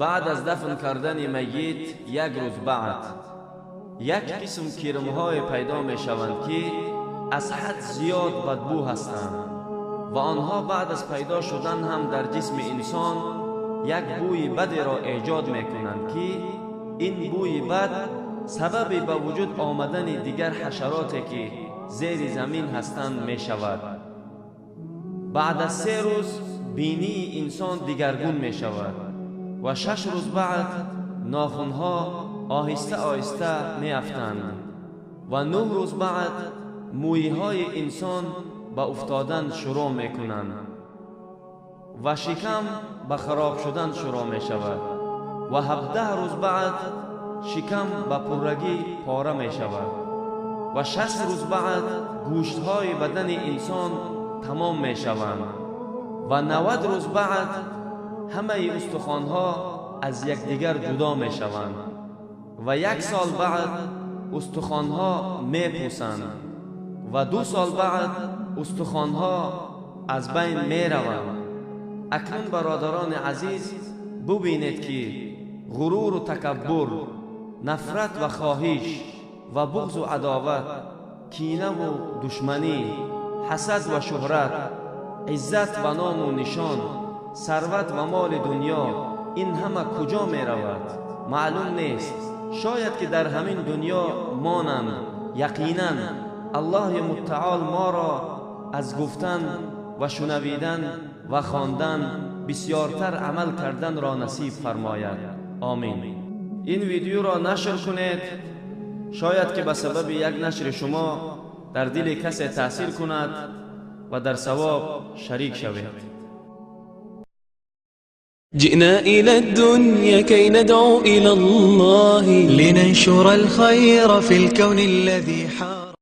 Баъд аз дафн кардани майит як рӯз баъд як қисм кирмҳое пайдо мешаванд, ки аз ҳад зиёд бадбӯ ҳастанд ва онҳо баъд аз пайдо шудан ҳам дар ҷисми инсон як бӯи бадеро эҷод мекунанд, ки ин бӯи бад сабаби ба вуҷуд омадани дигар ҳашароте, ки зери замин ҳастанд, мешавад. Баъд аз 3 рӯз бинии инсон дигаргун мешавад ва 6 рӯз баъд нохунҳо оҳиста оҳиста меафтанд ва 9 рӯз баъд мӯйҳои инсон ба уфтодан шурӯъ мекунанд ва шикам ба хароб шудан шурӯъ мешавад ва 17 рӯз баъд шикам ба пуррагӣ пора мешавад ва 60 рӯз баъд гӯштҳои бадани инсон тамом мешаванд ва 90 рӯз баъд ҳамаи устухонҳо аз якдигар ҷудо мешаванд ва 1 сол баъд устухонҳо мепӯсанд ва 2 сол баъд устухонҳо аз байн мераванд. Акнун, бародарони азиз, бубинед, ки ғуруру такаббур, нафрат ва хоҳиш ва буғзу адоват, кинаву душманӣ, ҳасад ва шӯҳрат, иззат ва ному нишон, сарват ва моли дунё, ин ҳама куҷо меравад? Маълум нест. Шояд ки дар ҳамин дунё монанд. Яқинан Аллоҳи муттаол моро аз гуфтан ва шунавидан ва хондан бисёртар амал карданро насиб фармояд. Омин. Ин видеоро нашр кунед, шояд ки ба сабаби як нашри шумо дар дили касе таъсир кунад ва дар савоб шарик шавед. جئنا إلى الدنيا كي ندعو إلى الله لننشر الخير في الكون الذي حار.